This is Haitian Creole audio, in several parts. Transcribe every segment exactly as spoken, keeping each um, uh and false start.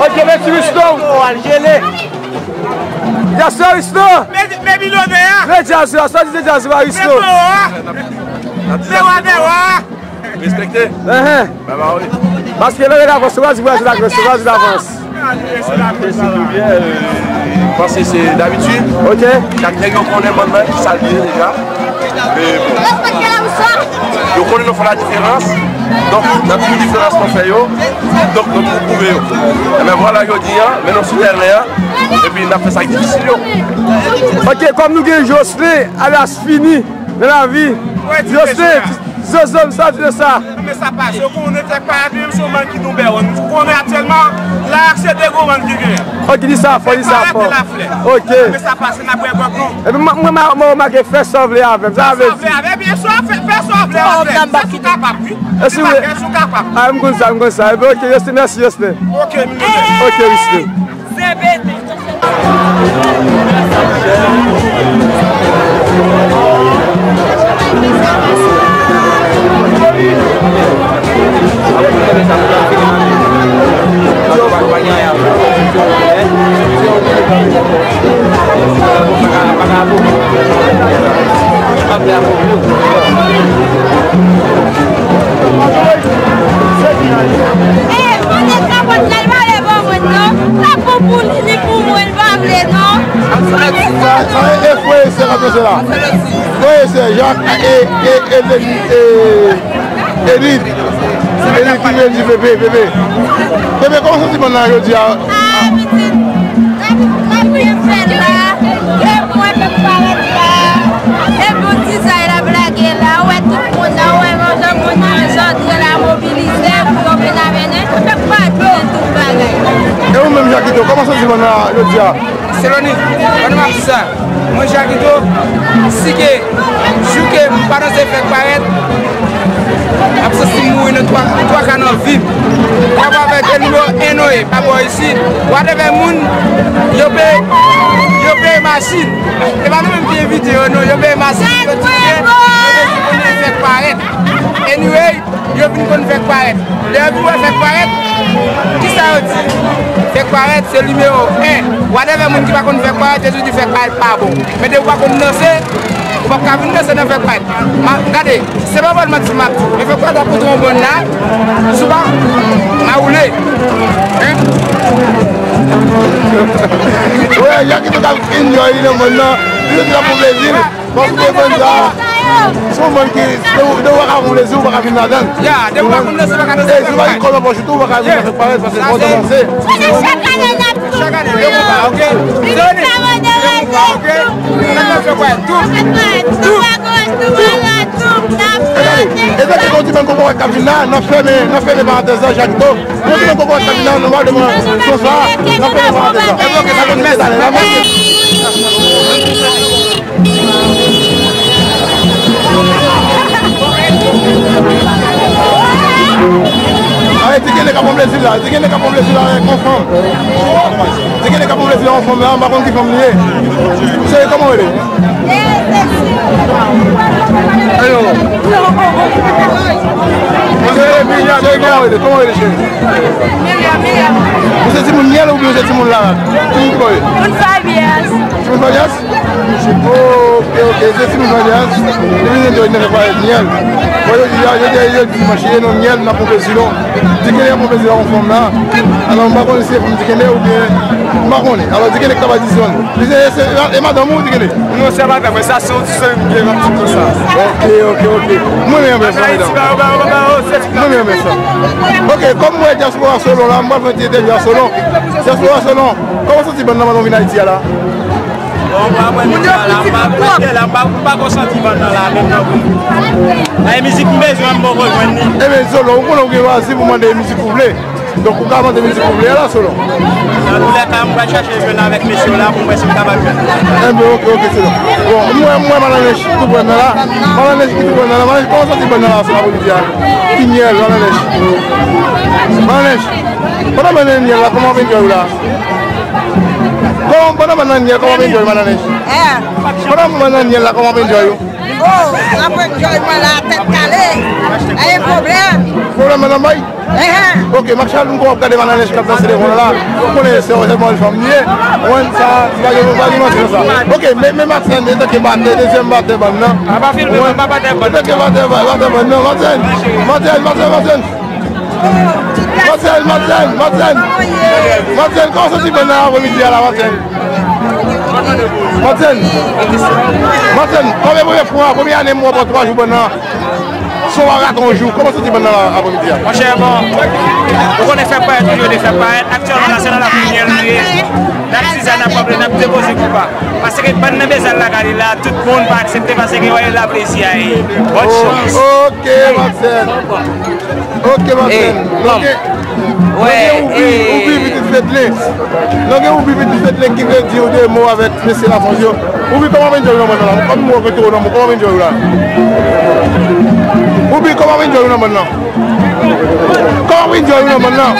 Ok, mèsi, Risto. Djaz la, Risto. Men, men milionè a. Men djaz la, sa di djaz la, Risto. Men wa. Men wa, men wa. Respekte. Enhen. Baba, wi. Paske lè w rete avans, w pa di Brazil avans, w pa di avans. Mwen panse se dabitid. Ok. Chak nèg yo konnen bann nan ki sa l ye deja. Men bon. Yo konnen nou fè la diferans. Donk, nan tout diferans nou fè yo, donk nou tou pwouve yo. Enben vwala, jodi a, men nou sou tèren an, epi n ap fè sa k difisil yo. Ok, kòm nou gen Jocelyn, alias Fini, nan lavi. Jocelyn, Zozo, m sa di de sa. Men sa pase, ou konnen fèk parèt, menm si yon bann ki nou bè, ou konnen aktyèlman, la se de gwo bann ki genyen. Ok, di sa fò, di sa fò. Ok. Men sa pase, n ap wè bòk nou. Epi mwen, mwen, mwen, mwen remake fè sa w vle avè m. Sa vle di. Fè sa w vle avè m, byen si, fè, fè sa w vle avè m. Sa sou kapab, wi. E si w vle. Fè sa w kapab. A, m konn sa, m konn sa. Epi, ok, Jocelyn, mèsi, Jocelyn. Ok, milionè. Ok, Jocelyn. Se bete. Eh, mande kapòt la, l pa vle ban mwen non. Sa bon pou li, li pou mwen, l pa vle non. Sa, sa, e, e, frè e sè k ap danse la. Frè e sè, Jak, e, e, e, Denis, e, Edith. Edith ki vle di Pepe, Pepe. Pepe, kòman w santi bann nan jodi a? Ah, pitit, n ap, n ap byen fè la. E mwen, Pepe parèt la. E bon dizay la, blage la. Ou wè tout moun nan, ou wè jan moun nan jodi la mobilize pou yo vin avè nou. Fèk pa byen tout bagay. E ou menm, Jakito, kòman w santi bann nan jodi a? Seloni, pandan m ap di sa, mwen Jakito, si ke, jou ke m pa danse fèk parèt, m ap santi m mouri nan twa, twa ka nan vi m. Kòm avèk nimewo en nou ye, pa bò isit. Whatever moun, yo peye, yo peye machin. E pa nou menm ki envite yo, non, yo peye machin, yo tiye, yo vin konn fèk parèt. Anyway, yo vin konn fèk parèt. Lè yo vin wè fèk parèt, kisa yo di? Fèk parèt se nimewo en. Whatever moun ki pa konn fèk parèt, yo toujou di fèk parèt pa bon. Men depi w pa konn danse, ou p ap ka vin danse nan fèk parèt. Ma, gade, se pa bòn manti m ap di. Men fèk parèt ap pote yon bòn la, sou pa, ma woule. Hein? Wè, Jakito k ap enjoy li nan bòn nan. Li soti la pou plezi. Paske bann sa, se yon bann ki, de, de ou pa ka konn plezi, ou pa ka vin ladan l. Ya, de ou pa konn danse, ou pa ka danse. E si ou pa gen kòb nan pòch ou tou, ou pa ka vin nan fèk parèt, paske fò w danse. Chak ane, n ap tou. Chak ane, de ou pa, ok? Se vre. De ou pa, ok? N ap fè fèk parèt tou. Tou. Tou. E sa ki konn ti bann kokorat k ap vin la, n ap fèmen, n ap fèmen parantèz la, Jakito. Konn ti bann kokorat k ap vin la, nou pral devan son sa, n ap fèmen parantèz la. Sa konn se talè la, mèsi. Ale, Ti Kene k ap pran plezi la, Ti Kene k ap pran plezi la avèk yon fanm. Ti Kene k ap pran plezi la yon fanm la, m pa konn ki fanm li ye. Cheri, kòman w rele? Hello. Cheri, kòman w rele? Kòman w rele, cheri? Ou se timoun Nyèl oubyen ou se timoun Larak? Timoun ki bò w ye? Moun Fabyès. Timoun Fabyès? Ok, ok, se timoun Fabyès. Li vin enjoy nan fèt parèt Nyèl. Bon, jodi a, jodi a, jodi dimanch, e non Nyèl, n ap pran plezi nou. Ti Kene ap pran plezi la yon fanm la. Alò, m pa konnen si se fanm Ti Kene oubyen, m pa konnen. Alò, Ti Kene k ta bay desizyon. Li se, se, e madanm ou, Ti Kene? Non, se madanm mwen, sa se yon ti sè m gen yon ti konsa. Ok, ok, ok. Mwen renmen sa, medam. Mwen renmen sa. Ok, kòm mwen dyaspora Solon la, m pral fè yon ti entèvyou a Solon. Dyaspora Solon, kòman w santi bann nan pandan w vin Ayiti a la? Bon, mwen, mwen, mwen, la, m pa, mwen, la, m pa, m pa ko santi bann nan la, menm nan pou mwen. Ay, mizik m bezwen, m poko jwenn li. Ebyen, Solon, ou konnen ou gen lwazi pou mande mizik ou vle. Donk, ou ka mande mizik ou vle a la, Solon. Nan tou lè ka, m pral chache jwenn avèk mesye yo la pou m wè si m kapab jwenn. Enben, ok, ok, Solon. Bon, m wè, m wè Malanèj ki tou pran nan la. Malanèj ki tou pran nan la. Malanèj, kòman w santi bann nan la, Solon, pou jodi a? Ti Nyèl, Malanèj. Malanèj. Pandan m nan nyèl la, kòman w ap enjoy ou la? Kòman, pandan m nan nyèl, kòman w ap enjoy, Madam Nèch? Pandan m nan nyèl la, kòman w ap enjoy ou? Oh, m ap enjoy mwen la, tèt kale. Pa gen pwoblèm. Pwoblèm, Madam Bay? Ehe. Ok, Marshall, m kwè w ap gade Madam Nèch k ap danse devan w la. Ou konnen se yon sèlman yon fanm li ye. Mwen, sa, se pa gen, pa gen manti nan sa. Ok, men, men Martin, antanke batè, dezyèm batè bann nan. A pa filme, pa batè bann nan. Antanke batè, batè bann nan, Martin. Martin, Martin, Martin. Martin, Martin, Martin. Martin, kòman w santi bann nan aprèmidi a la, Martin? Martin. Martin, kòman premye fwa, premye ane m wè w pran twa jou bann nan? San w pa rate yon jou, kòman w santi bann nan aprèmidi a? Monchè, bon, ou konnen fè parèt toujou de fè parèt. Aktyèlman, la, se nan lakou nyèl nou ye. N ap size, n ap pòple, n ap depoze koupa. Paske bann nan bezwen al lakay li la, tout moun pa aksepte paske wè la plezi a ye. Bòn chans. Ok, Marcel. Ok, Marcel. Lòt gen, lòt gen Oubi, Oubi pitit Fedlin. Lòt gen Oubi pitit Fedlin ki vle di yon de mo avèk mesye Lafonz yo. Oubi, kòman w ap enjoy nan mòn nan la? Kòm mwen retire nan mòn, kòman w ap enjoy la? Oubi, kòman w ap enjoy nan mòn nan? Kòman w ap enjoy nan mòn nan?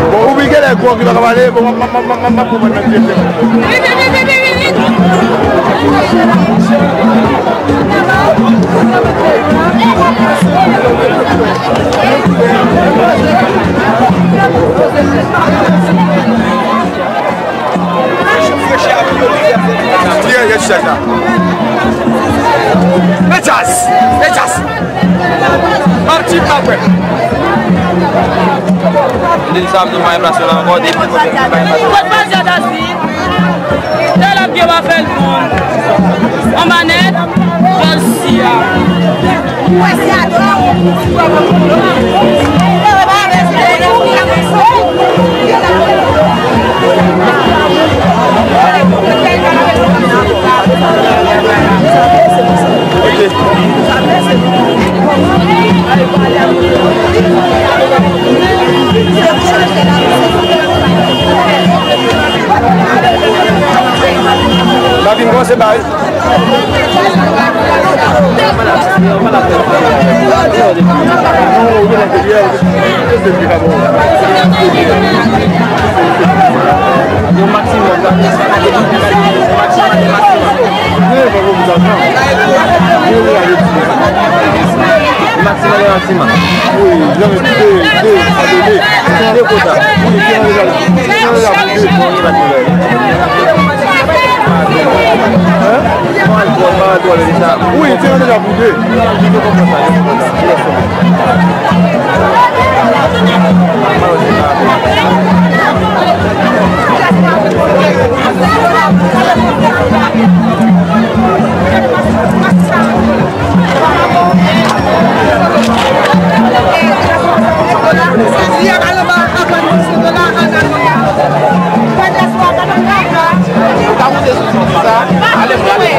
Bon, Oubi genlè gwo ki pa ka pale, bon, m ap, m ap, m ap, m ap, m ap konprann nan vye tèm. Li rete chèz la. E djaz! E djaz! Pati pa kwè. Depi sa ap nou pa gen plas la ankò, depi nou pa gen plas la. Kot Pazya Dasi? Tèl ap gen pa fè l moun. Anba nèt, jòl si a. N ap vin kòmanse bay. Yon maksimòm, maksimòm, maksimòm. Maksimòm, maksimòm. Wi, janm de, de, de, de kota. Wi, se yon rezal, se yon rezal pou de. Hein? Wi, se yon rezal pou de. Ou ka monte sou sèn sa, ale, ale.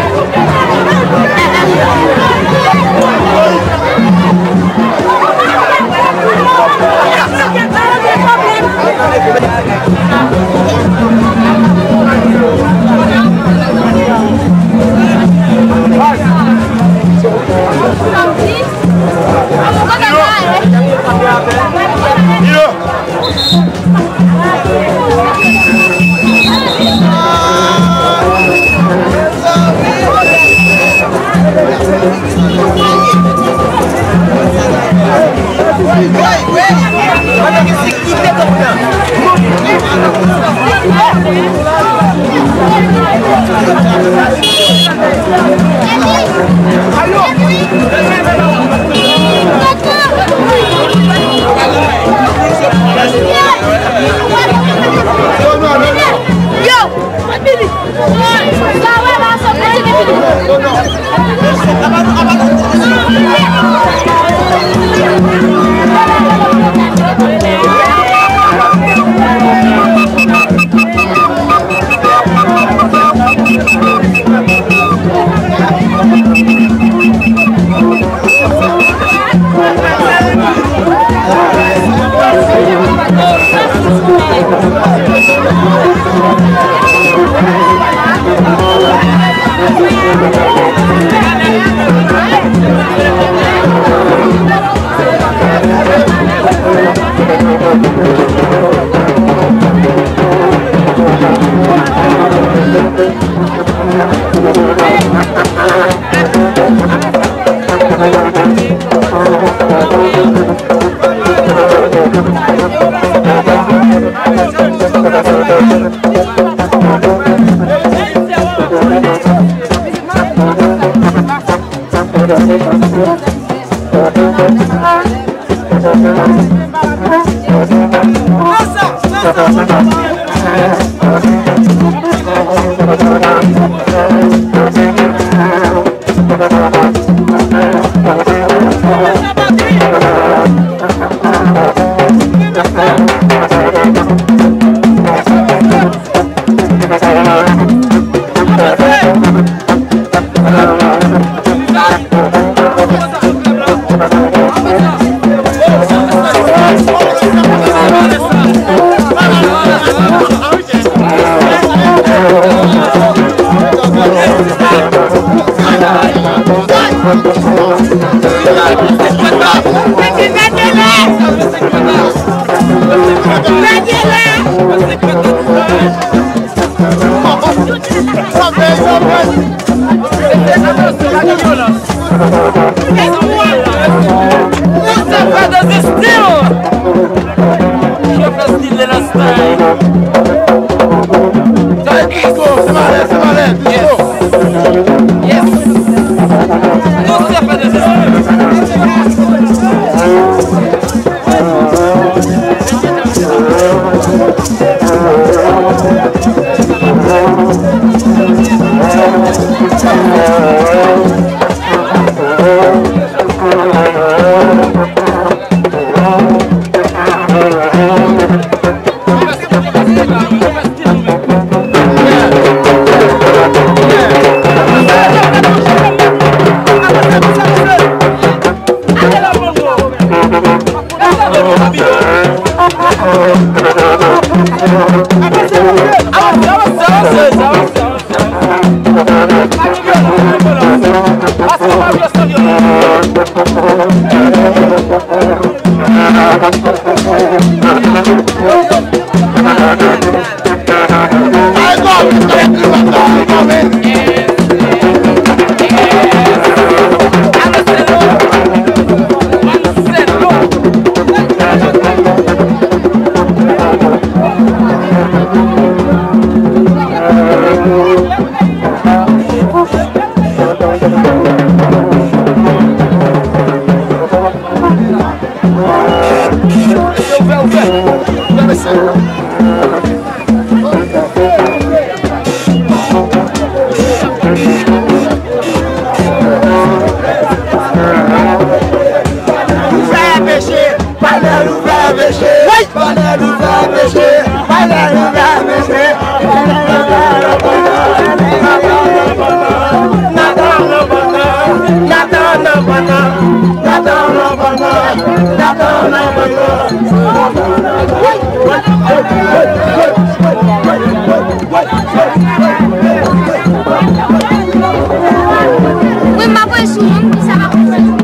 Wi, m ap voye sou non, m di sa m ap voye sou.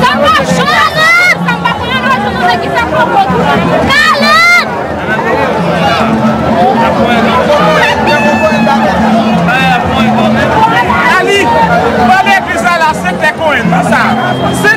Sa pa jan la! Sa pa jan la! Sa pa jan la! Ali, ban legliz la la, se tè konyen nan sa. Se